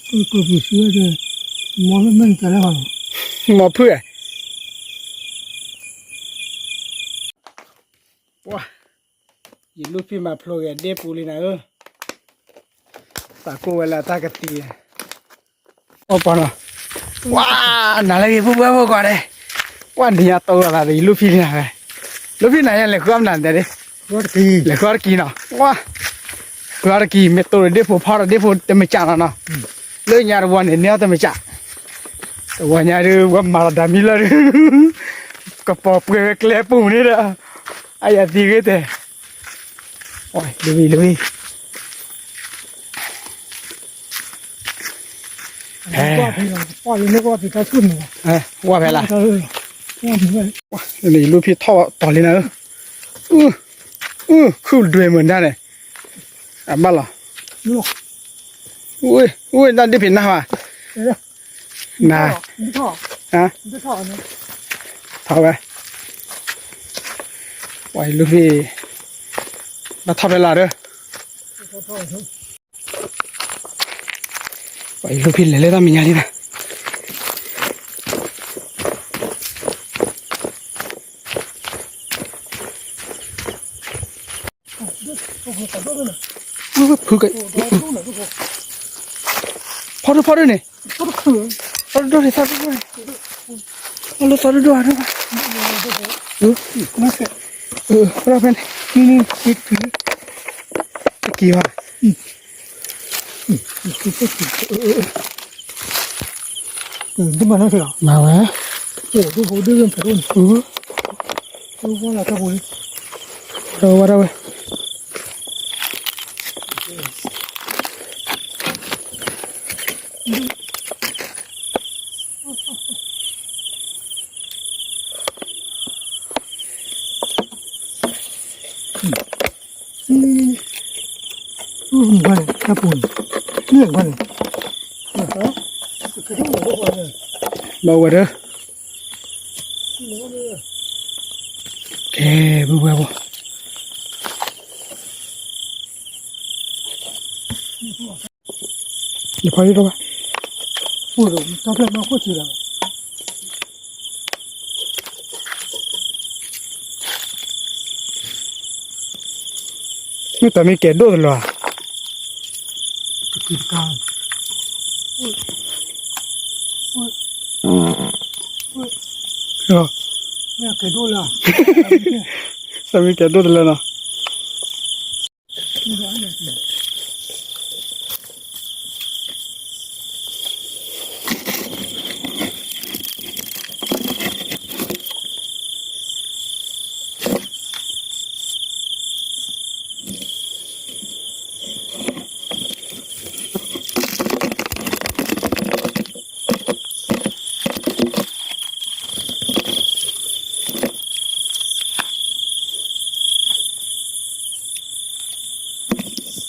ကပူၤစံဝဲဒၣ်, မ့ၢ်လၢမ့ၢ်နတၢ်လၢၤဘၣ်လီၤ, မ့ၢ်ဖုဧါ, ပှၤ, ယလူၢ်ဖံမၤဖျိက့ၤဒ့ပူၤလံနၤဧၢ, သးကိၢ်ဝဲလၢအတၢ်ကသံ, အိၣ်ပီၤနီၤ, ဝါ, နၤလၢဂ့ၤ ပုၢ်ဝဲၢ်ဖိကွၢ်န့ၣ်, ပှၤနံၤညါတိၢ်လီၤသးဒီး ယလူၢ်ဖံလံနၤဝဲ, လူၢ်ဖံနၤညါလဲၤဃုအီၣ်မနုၤတဲဒၣ်, လဲၤဃုအီၣ်တကံနီၤ, ဝါ, ဃုအီၣ်တကံ မ့ၢ်တိၢ်ဒီးဒ့ဖိဖီဒီးဒ့ဖိတမ့ၢ်ကၠးနီၤနီၤ, လၢညါတဝီန့ၣ် န့ၢ်အီၣ်တမ့ၢ်ကၠး, တဝီညါဒုး ဝဲမၤလီၤဒၣ်မံလၢဒုး, ကပီၤပှဲၤဝဲကျဲပူၤန့ၣ်ဒီး, အယၤသံဂ့ၤတဲ ဝံၤ ဝံၤ, ဟဲ, ဝါဖဲလၢ်, လူၢ်ဖံထီၣ်တီၤလံနၤဧၢ, အု, အု, ခုၣ်ဒွဲမုၢ်ဒါန့ၣ်, အဘၣ်လီၤ, ဝံၤ ဝံၤ နဒ့ဖံးနၢ်ဘၣ်, န, ထီၣ်ဝဲ, ဝံၤ လူၢ်ဖံ, ဘၣ်ထီၣ်ဖဲလၢ်ဒီး ပှၤအံၤလူၢ်ဖံလဲၤလၢတၢ်မဲာ်ညါလံနၤ, ဖုက, ဖီဒိၣ်ဖီဒိၣ်န့ၣ်, ဖီဒိၣ်ဒိၣ်န့ၣ် သီဒိၣ်ဒိၣ်န့ၣ်, ဖီဒိၣ်သီဒိၣ်ဒိၣ်ဒိၣ်, ဖီဒိၣ်ဖဲန့ၣ်, နံၤနံၤ, တက့ၤဘၣ် မၤဝဲ, ဝဲဒၣ်ဝဲ, ဘၣ်ဝဲဒၣ်, ကဲ, ဘုဘဲဘိ, ယဖီဒိၣ်ဘၣ်, မ့ၢ်တၢ်မ့ၢ်ကဲဒိၣ်တလၢၤဧါ, တၢ်မ့ၢ်ကဲဒိၣ်တလၢၤနီၤ.လူၢ်ဖံ, လူၢ်ဖံ, လူၢ်ဖံန့ၣ်, န့ၣ်ဘ့ၣ်ခံဘ့ၣ်လံ, လူ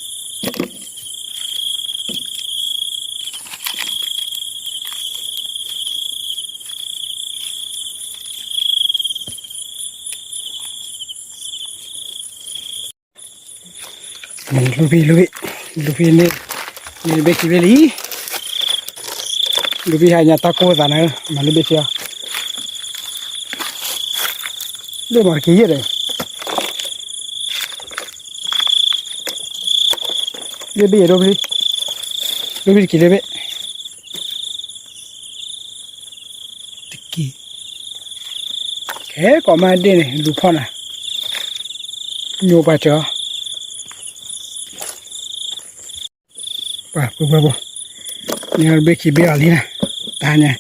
ၢ်ဖံဟဲညါတၢ်ကိၢ်သးနၤ, မၤလၢဘ့ၣ်ခံအီၤ, လၢမၤတက့ၤယဲၢ်ဒီး လၢဘ့ၣ်ယဲၢ်ဒိၣ်ဖံ, ဒိၣ်ဖံတက့ၤလၢဘ့ၣ်, တက့ၤ, ကဲ ကိးမါဒ့ၣ်န့ၣ် လူၤဖီၣ်နၤ, ညိပှၤစၢၤ, ပှၤပှဲၤပှဲၤပှဲၤ, န့ၣ်ဘ့ၣ်ခံဘ့ၣ်အီၤလံနၤ, တဟါညါ,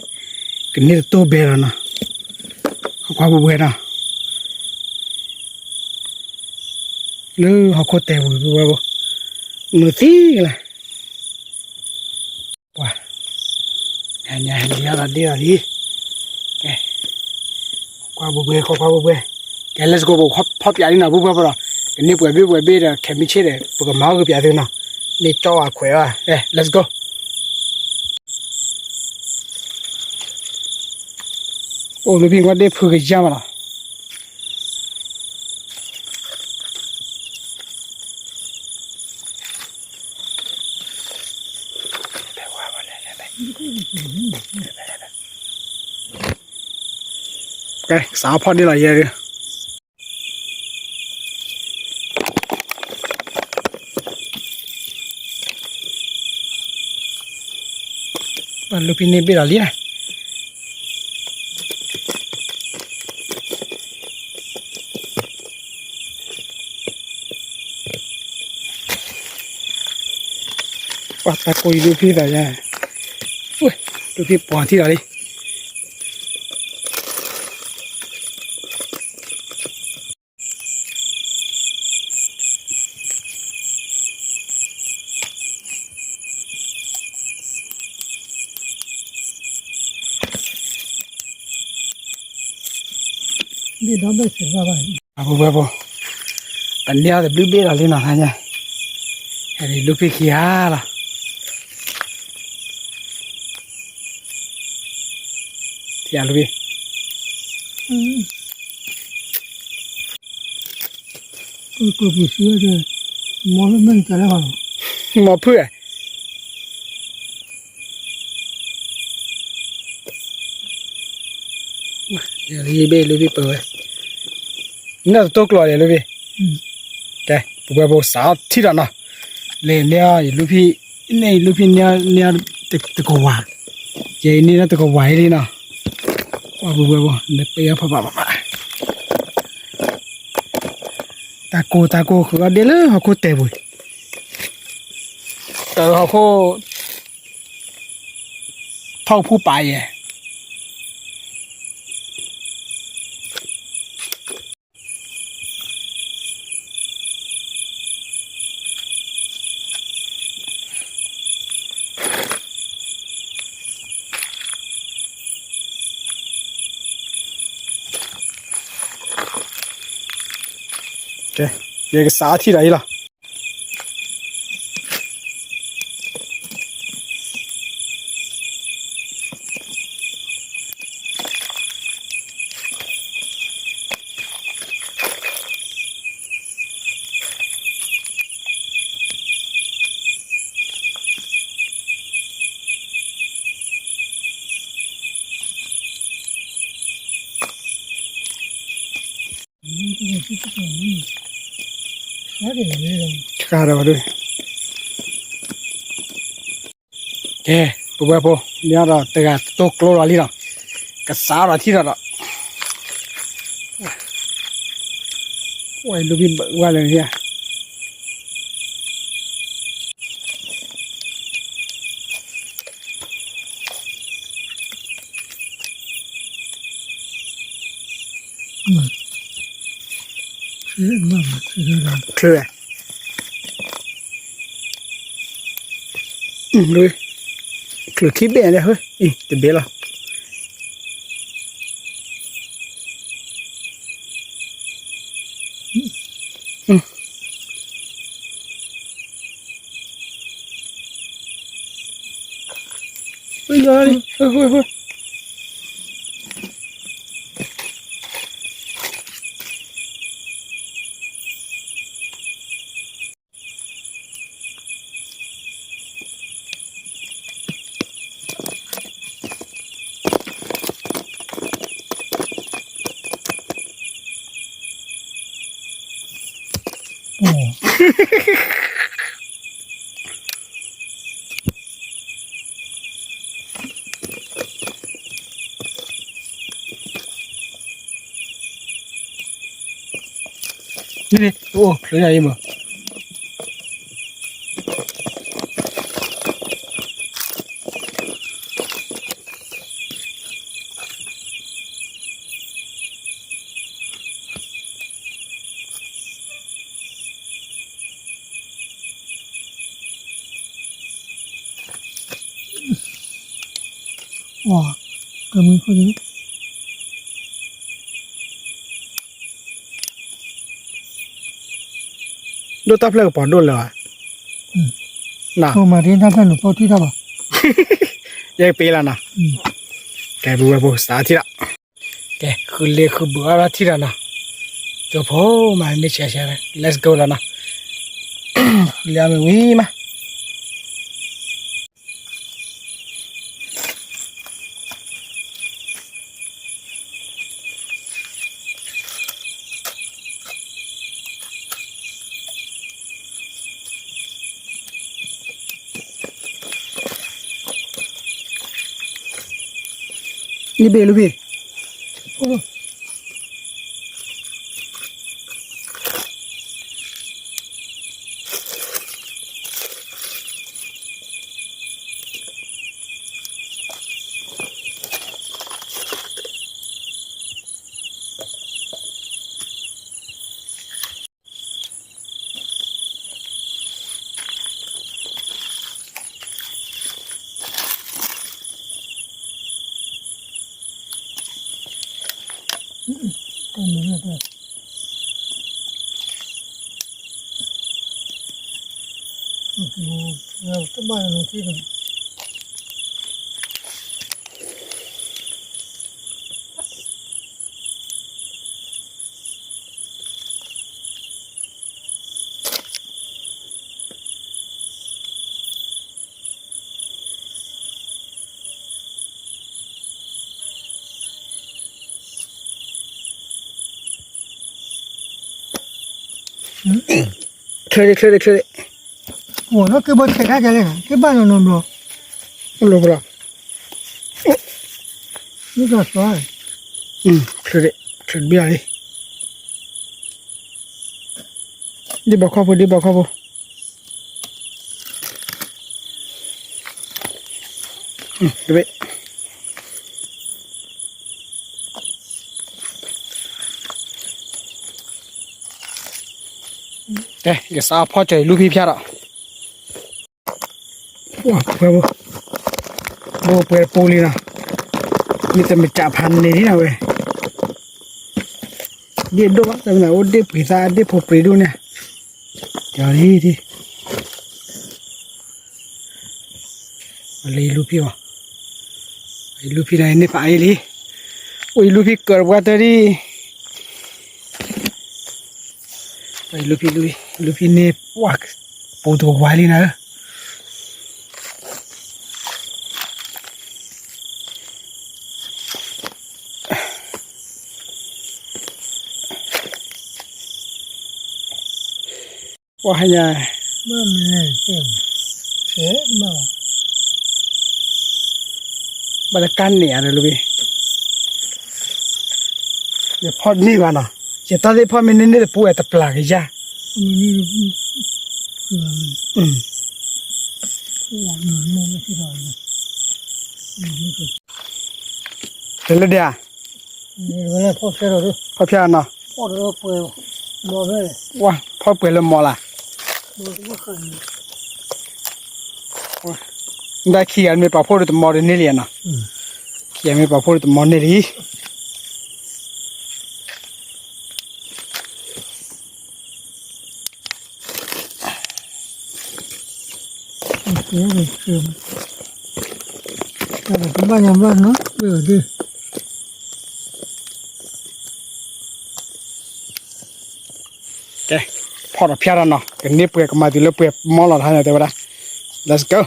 ကန့ၢ်တတိၢ်ဘဲလီၤနီၤ, ဟီၣ်ခွါပှဲၤပှဲၤနီၤ, လၢဟီၣ်ခိၣ်တဲာ်ပူၤပှဲၤပှဲၤပှဲၤ, မုၢ်သံကလါ ပှၤ, ညါညါ ဟဲလံၤဟဲလီၤဒ့ၣ်လီၤလံ, ကဲ, ကွၢ်ဘှဲဘှဲ ကွၢ်ကွၢ်ဘှဲဘှဲ, ကဲ let's go ပဖီၣ်ပၠးလံနီၤ ပုၢ်ပှဲၤဖိဒီး, ကန့ၢ်ပှဲၤဘ့ၣ်ပှဲၤဘ့ၣ်ဒီး ခဲမုၢ်ဆ့ၣ်ဒီး ပကမၤအီၣ်ဂ့ၤပၠးသုနီၤ, မ့ၢ်ကၠီအခွဲးဘၣ်, ကဲ let's go. အိၣ်လူၤဖံကွၢ်ဒ့ၣ်ဖုကယါမးလီၤ. တဲဝဲ ကဲ စးဖီၣ်ဒ်လီၤယဲဒုး ပလူဖံန့ၣ်ဘ့ၣ်လီၤလံနၤ ပှၤတၢ်ကိးယလူဖံသးယါ, လူဖံပှၤထံၣ်လီၤလံ. အပူၤဝဲၢ်ဖိ, ပန့ၢ်အီၤတဘျုးဘ့ၣ်လီၤလံနီၤ, ဟဲလံလူဖံခံဂၤလီၤ. ထံၣ်အလူဖံ, မီၤဖုၣ်ဧါ. ယဘ့ၣ်လူဖံပၢဝဲ, နတတိကျိၤလဲၣ်လူဖံ, ကဲ ပဝဲဖိစးထံၣ်ဒီးနီၤ, လဲၤန့ၢ်အီၤယလူဖံ, န့ၢ်ယလူဖံန့ၢ်အီၤ တကဝၤ, ယဲအံၤန့ၢ်လၢတကဝၤအံၤလံနီၤ, ပဝဲဖိ နပ့ၢ်အီၤဖးဘၣ်ဘၣ်ဘၣ်, တၢ်ကိၢ်တၢ်ကိၢ်ဃုအီၤဒ့လၢဟီၣ်ခိၣ်တဲာ်ပူၤ, တၢ်ဟီၣ်ခိၣ် ထီၣ်ဖူပာ်ယဲၢ် ကဲ ယကစးထံၣ်ဒီးအံၤလီၤ. ကဲ ပဝဲဖိ မ့ၢ်ဒီးတဂၤတိကျိလီၤလံဒီး ကစးဒီးထံၣ်ဒီးဒီး ဝဲလူၤဘံၣ်ဘၢဝဲလၢ ချၢ, ချၢခံဘ့ၣ်န့ၣ် တဘ့ၣ်လီၤ. န့ၣ်န့ၣ် အိၣ်ချၢယၤအံၤမး ကမုၢ်ခိၣ်န့ၣ် ဒိၣ်တၢ်ဖျၢၣ်ကပီၤဒိၣ်လၢၤဘၣ်, မၤဒ်တၢ်ဖျၢၣ်နဖီထံၣ်တၢ်ဘၣ်, ယကပ့လီၤနီၤ, ကဲ ပဝဲဖိစးထံၣ်လီၤ, ကဲ ဃုလ့ဃုဘုးအါထီၣ်ထံၣ်လီၤနီၤ, ကၠိဖိမးမ့ၢ်ဆဲးဆဲး let's go လီၤနီၤ, ဃုလ့အါမ့ၢ်ဝံၤမး ကဲ နဘ့ၣ်လူၤဖံ ချၢဒံး ချၢဒံး ချၢဒံး, အိၣ်နီၢ်က့ဘၢဆဲးတၢ်ကလဲၣ် က့ဘၣ်နီၤနီၤဘျီ, အိၣ်လီၤဘျီ, ချၢဒံး ချၢဒံးဘၣ်လံ, ဒ်ဘီခီဖိ ဒ်ဘီခီဖိ တဘ့ၣ်, ကဲ ယကစးဖီၣ်စၢၤယလူၢ်ဖံဖၠၣ်ဒီး, ပှၤဖိ, ဘိပှဲၤတပူၤလံနီၤ, မ့ၢ်တမ့ၢ်ကးဖးန့ၣ်လံနီၤဝဲ, ဒ်အဒိၣ်ဘၣ် တမ့ၢ်အိၣ်ဒ့ၣ်ပှ့ၤသးဒ့ၣ်ဖိပြံၤဒိၣ်န့ၣ်, ယၤလံ, အလၢယလူၢ်ဖံအီၤ, ယလူၢ်ဖံန့ၣ် ယန့ၢ်ဖးအံၤလံ, အိၣ်ယလူၢ်ဖံကၢၤတပှၢ်တၢၢ်ဒံး, လူၢ်ဖံ လူၢ်ဖံန့ၣ် ပှၤပူၤတကဝါလံနၤဧၢ, ပှၤဟါညါ, ဘၣ်တကါန့ၣ်ဧါ လူၢ်ဖံ, ယဖီၣ်န့ၢ်ဘၣ်နီၤ, ယတၢ်သ့ၣ်ဖီၣ်မ့ၢ်န့ၢ်န့ၢ်တပူၤဝဲတပျၢ်ကယၢ်, တလၢဒၣ်ဧါ, ဖီၣ်ဖၠၣ်နီၤ, ဖီၣ်ပှဲၤလၢမီၤလၢ်, ဒၣ်ခံဂၤမ့ၢ်ပာ်ဖှိၣ်ဒီးတမီၤဒ်န့ၣ်လံနီၤ, ခံဂၤမ့ၢ်ပာ်ဖှိၣ်ဒီးတမီၤန့ၣ်လံ. ကဲ, ဖီၣ်ဒီးဖၠၣ်ဒီးနီၤ, ကန့ၢ်ပှဲၤကမၤတုၤလၢပှဲၤမီၢ်လီၤတဟါညါတဲဝဲဒၣ်, Let's go.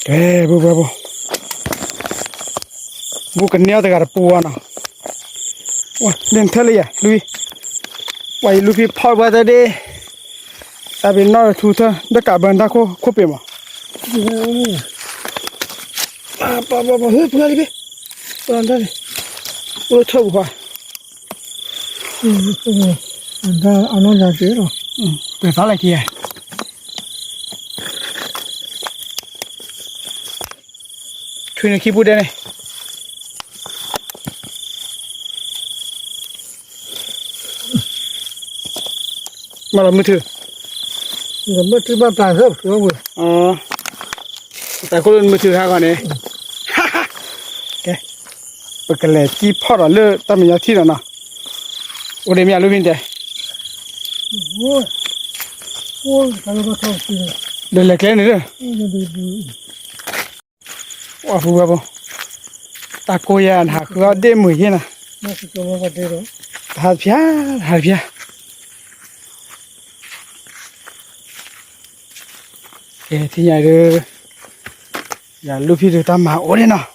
ကဲ, ပူၤပူၤပူၤ, ဘူးကန့ၢ်အီၤတဂၤတပူၤအီၤနီၤ, ဝဲ လၢနထၢၣ်လၢယၤ လူၢ်ဖံ, ဝဲယလူၢ်ဖံဖီၣ်ဘၣ်တၢ်ဒ့ၣ်, သးပ့ၤနီၣ်ထူထၢၣ် ဒၢကးဘၢတၢ်ခိၣ်ခိၣ်ပ့ၤမး, ပှၤပှၤပှၤ ဟဲပှၤလံဖဲ, ပှၤတၢ်န့ၣ်, အိၣ်ထၢၣ်ပူၤခွါ, အနီၢ်ယၤက့ၤလီၤ, ပှဲၤသးလၢခံဧါ ထွံၣ်န့ၣ်ခံပူၤဒဲးန့ၣ်, မ့ၢ်လီၤမုၢ်ထူ, မုၢ်ထူဘၣ်ပျၢ်သၢပူၤ, တၢ်ခိၣ်လၢမုၢ်ထူခါဂီၢ်န့ၣ်, ကဲ, ပကလဲၤကံဖီၣ်ဒီးလၢတၢ်မဲာ်ညါထံၣ်ဒီးနီၤ, အိၣ်ဒံးမ့ၢ်အလူၢ်ဖံန့ၣ်တဲ, ဒီးလဲၤကျဲန့ၣ်ဒီး ဝဲပူၤဝဲပူၤ, တၢ်ကိးယၤနဟးဃုအီၣ်ဒ့ၣ်မုာ်ယ့ၢ်နၤ, တဟးတဖျါ, တဟးတဖျါ, ကဲထံၣ်ညါဒီး, ယလူၢ်ဖံဒုးတၢ်မၤအိၣ်ဒ့ၣ်နီၤ,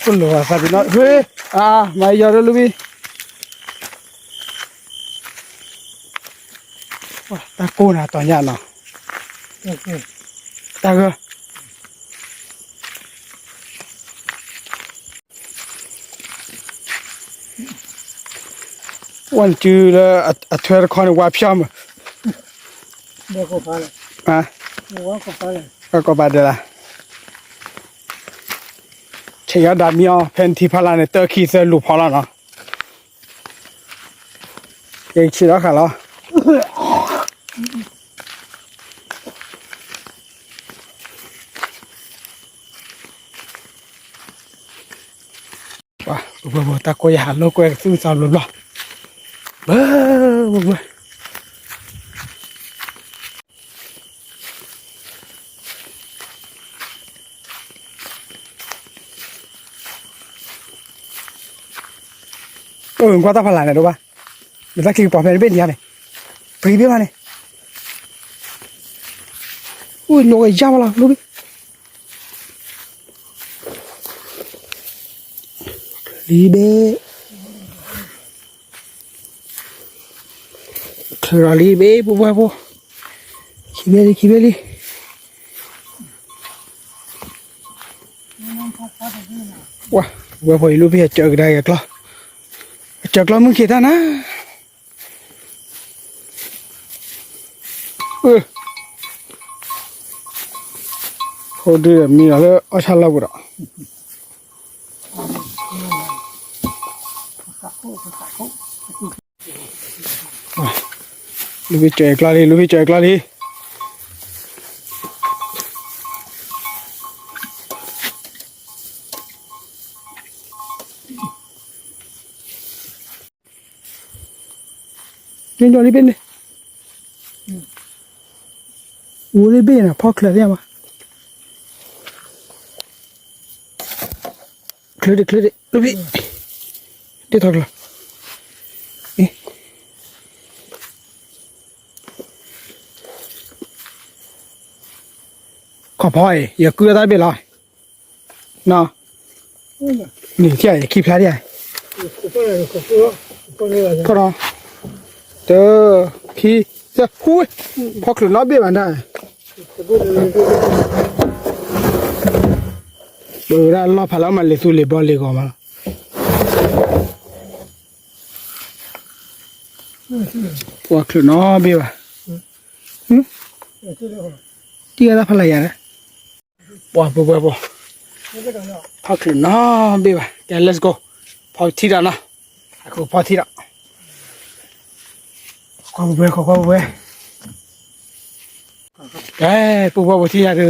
ခိၣ်လိာ်သးပ့ၤနီၣ်, မၤယီၤဒီးလူၢ်ဖံ, တၢ်ကိးနၤတီၤညါနီၤ တၢ်ဂၢၢ် ဝဲနစုလၢအထွဲတခီန့ၣ် ဝါဖျီၣ်မး, ကိးပၤဒဲးလၢ ဆဲးယီၤဒၣ်မံအီၤ ဖဲနထံဖီလာ်န့ၣ် တၢခံသၢလူၤဖီလီၤနီၤ, ယကဆံးလီၤဃာ်လီၤ. ပှၤ ပှၤ ပှၤ တၢ်ကိးယၤဟးလိာ်ကွဲကသူၣ်သးဘျီဘျီ, ဘၣ် ပှၤ ပှၤ အၢ ကွၢ်တၢ်ဖးလၢ်န့ၣ်ဒိၣ်ဘၣ်, မ့ၢ်တၢ်ချံကပီၤဖဲန့ၣ်ဘ့ၣ်ဒံးဧါန့ၣ်, ပျံၤဘ့ၣ်ဘၣ်န့ၣ်, အိၣ် လိာ်ကယၢ်ဘၣ်လီၤ လိာ်ဘ့ၣ် လံဘ့ၣ်, ချုးလီၤလံဘ့ၣ် ပူၤပှဲၤဖိ, ခံဘ့ၣ်လံ ခံဘ့ၣ်လံ. ပှၤ ပူၤပှဲၤဖိအံၤ လူဖံအစၢၤကဒါက့ၤကျီ, အစၢၤကျီမုၢ်ခံးတၢ်နၤ, အၢ ဖိဒုမံလီၤလၢအီၣ်ဆၣ်လီၢ်ပူၤဒီး လူဖံစၢၤကျီလံ လူဖံစၢၤကျီလံ. ညီညီလံဘ့ၣ်န့ၣ်, အိၣ်လံဘ့ၣ်န့ၣ် ဖီၣ်ချၢးသ့ၣ်ညါဘၣ်, ချၢးဒံး ချၢးဒံး လူဖံ, ဒ်ထီၣ်ကျီ, ခီၣ်ဖီအံၤ ယကုၢ်လၢတၢ်တဘ့ၣ်လီၤ. နီၤ, နံၤယခံဖျါဒံးဧါ, ဖီၣ်နီၤ, တၢ, ခံ, သၢ, ဟူ, ဖီၣ်ချုးနီတဘ့ၣ်ဘၣ်ဒၣ်, ပဝဲဒၣ်လီၢ်ဖးလၢအမၤလ့ၤသူလ့ၤဘီလ့ၤဂီၤမးလီၤ, ဖီၣ်ချုးနီတဘ့ၣ်ဘၣ်, တံၢ်ဝဲဒၣ်ဖးလၢ်ယၤန့ၣ် ပှၤပှဲၤပှဲၤပှဲၤ, ဖီၣ်ချုးနီတဘ့ၣ်ဘၣ်, ကဲ let's go, ဖီၣ်ထံဒီးနီၤ, အဃိဖီၣ်ထံဒီး, ကွၢ်ပှဲၤပှဲၤ ကွၢ်ပှဲၤပှဲၤ, ကဲ ပှဲၤပှဲၤပှဲၤထံညါဒုး,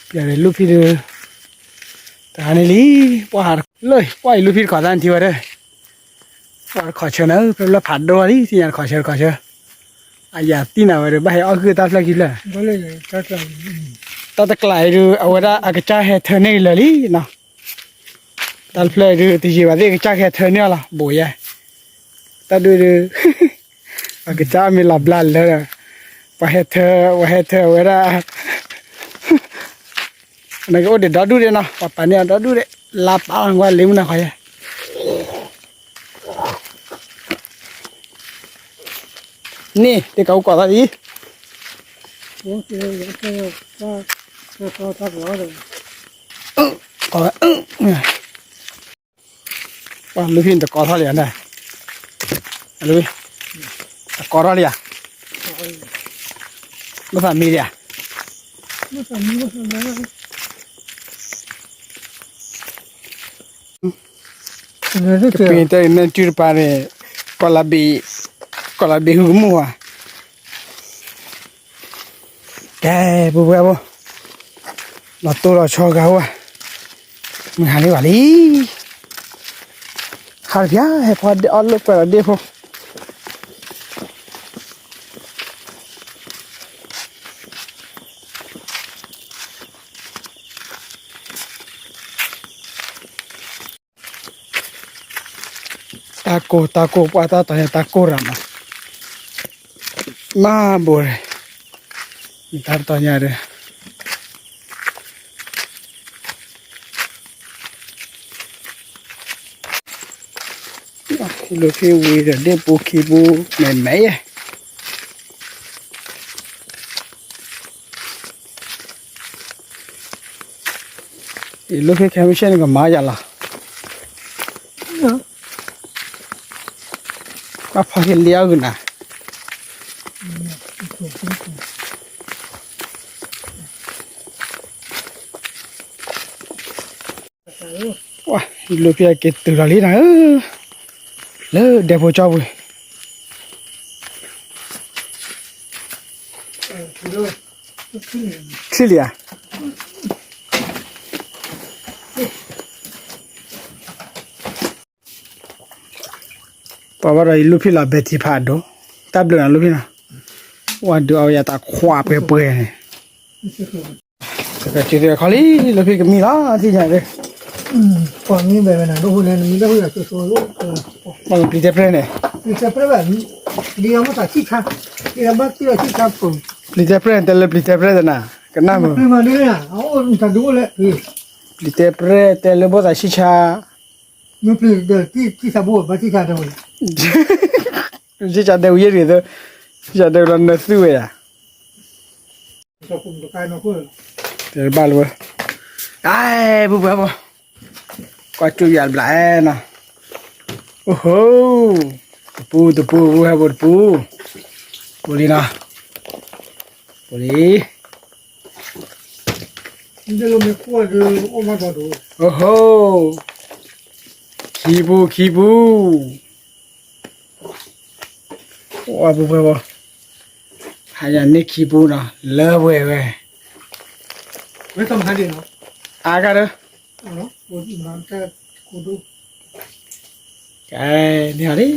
ယၤဒုးလူဖံဒုး, တဟါန့ၣ်လံ, ပှၤလၢ ပှၤအံၤလူဖံတခီၣ်သးနထံဝဲဒၣ် ပှၤတခီၣ်ဆၢနၤ ဖဲလၢဖးဒိၣ်လံ သ့ၣ်ညါတခီၣ်ဆၢတခီၣ်ဆၢ, အယၤသံနၤဝဲဒၣ် ဘၣ်ဟဲအီၣ်ဂၢၢ်တၢ်ဖျၢၣ်ခံဖျၢၣ်, တၢ်တကျးအံၤဒုး အဝဲဒၣ်အကစၢ်ဟဲထၢန့ၢ်လၢာ်လံနီၤ, တၢ်တဖျၢၣ်အံၤဒုး တယံာ်ဘၣ်သ့ၣ် အကစၢ်ကဟဲထၢန့ၢ်အီၤလီၤ ဘူးယဲ, တၢ်ဒုးဒုး အကစၢ်မ့ၢ်လီၤဘျါလၢာ်, ပှၤဟဲထၢ ပှၤဟဲထၢဝဲဒၣ် နကအိၣ်ဒံးဒီဒူၣ်ဒံးနီၤ, ပှၤပာ်န့ၢ်အီၤဒီဒူၣ်ဒံး, လါပာ်လီၤကွၢ်လ့မုၢ်နၤခီယဲ, န့ၣ် တကးအိၣ်ကိးသးလံ, ပှၤလူဖံနတကိးထီၣ်လံဧါ, လူဖံ တကိးထီၣ်လံဧါ, ဘၣ်သးမံလံဧါ, တပ့ၤတဲနၢ်စုတပၤန့ၣ်, ကီၢ်လၢဘ့ၣ်, ကီၢ်လၢဘ့ၣ်ဟုကမူၣ်ဧါ, ကဲ ပူၤပှဲၤဖိ, လီၤတိၢ်လီၤဆီဂၤဝဲ, မုၢ်ဟါလံဘၣ်လံ, ဟါတပျၢ် ဟဲဖီအီၣ်လိာ်ကွဲလီၤဒ့ဖိ တၢ်ကိၢ် တၢ်ကိၢ် ပှၤတၢ်တီၤညါ တၢ်ကိၢ်ရၤမး, မၤဘိးရၤ, တၢ်တီၤညါဒီး လၢခံဝံၤဒီး ဒ့ၣ်ပူခံပူ မဲာ်မဲာ်ယဲၢ် တၢ် ယလိၣ်ဖဲခဲမုၢ်ဆ့ၣ်န့ၣ်ကမၤယၤလီၤ, ဘၣ်ဖီဟ့လံအဂုာ်နၤ, ဝါ ယလိၣ်ဖဲအက့ၤတုၤလီၤလံနၤဧၢ, လၢဒဲဖိကၠီပူၤ ချံလံဧါ, ပှၤဘၣ်ဒီးယလိၣ်ဖဲလီၤဘဲထံဖးဒိၣ်, တၢ်ဘျုးနၤလိၣ်ဖဲနီၤ, ဝါဒုးအီၣ်ယၤတၢ်ခွးပှဲၤပှဲၤန့ၣ် ကစ့သ့ခီလံ, လိၣ်ဖဲကမံလီၤ ထံၣ်ညါသ့ၣ်, ပှၤမံဘဲဝဲနၤဒိၣ်ဟူန့ၣ် နမံလၢဟူယၤစိၤစိၤ, ပျံၤတဲပြဲၢ်န့ၣ်, ပျံၤတဲပြဲၢ်ဘၣ်, ဒ်အမိၢ်သးဆံၣ်ဆါ, ဒ်အဘၣ်ကံၣ်လီၤဆံၣ်ဆါပူၤ, ပျံၤတဲပြဲၢ်တဲလၢပျံၤတဲပြဲၢ်တနၤ, ကနၣ်မုာ်, ပျံၤမၤဒ်န့ၣ်, အအိၣ်တၢ်ဒိၣ်လဲၣ်, ပျံၤတဲပြဲၢ်တဲလၢဘီၣ်သးဆံၣ်ဆါ, နပျံၤဒီးဆံၣ်ဆါဘိဘၣ်ဆံၣ်ဆါတဲဝဲ, ဆံၣ်ဆါတဲဝဲယဲၢ်တဂ့ၤသၢ, ဆံၣ်ဆါတဲဝဲလီၤနသုဝဲယၤ တဲဘၣ်လၢဝဲ, အဲ ပူၤပှဲၤပူၤ, ကွၢ်ကၠူၣ်ယၤတဘျီအဲနီၤ, အိၣ်ဟိ, တပူၤတပူၤ ပူၤဟဲပူၤတပူၤ, ပူၤလံနီၤ, ပူၤလံ, အိၣ်ဟိ, ခံပူၤခံပူၤ အိၣ်ပူၤပှဲၤပူၤ, ဟါယၤန့ၢ်ခံပူၤနီၤ လၢပှဲၤဝဲ, အါဂၤဒီး, ကဲန့ၣ်လံ,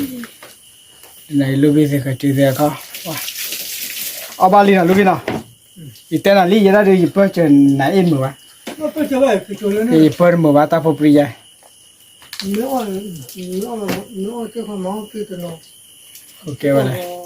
နလိၣ်ဘံၣ်သ့ၣ်ဃဲၤစုသ့ၣ်အခီ, အီၣ်ဘၣ်လံနီၤလိၣ်ဘံၣ်နီၤ, ယတဲနၤလံ ယဲဒၣ်ဒီးယပၢၢ်စၢၤနၤအ့ၣ်မုာ်ဘၣ်, ယပၢၢ်တမုာ်ဘၣ်တၢ်ဖိပြံယါ, ကဲဝဲလဲၣ်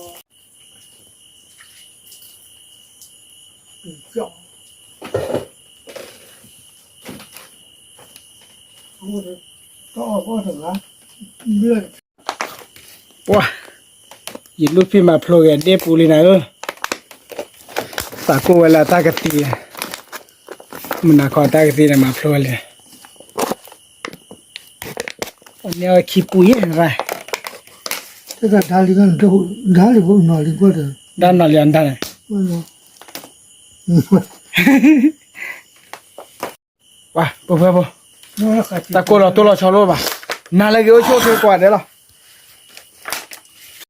ပှၤ, ယလိၣ်ဖံးမၤဖျိက့ၤဒ့ၣ်ပူၤလံနၤဧၢ, သးကိၢ်ဝဲလၢအတၢ်ကသံ, မုၢ်နၤခီတၢ်ကသံန့ၣ်မၤဖျိဝဲလံ, အန့ၣ်အဝဲခံပူၤယဲၢ်ရၣ်, တၢ်ဒါလံ, ဒါလံဖိနီၤလံကွၢ်ဒီး, ဒါနီၤလံအဒါန့ၣ်, ပှၤပှဲၤပှဲၤ, တၢ်ကိၢ်လီၤတိၢ်လီၤဆီလိာ်ဘၣ်, နၤလၢက့ၤအိၣ်ဆိၣ်ဆိကွၢ်ဒဲးလီၤ.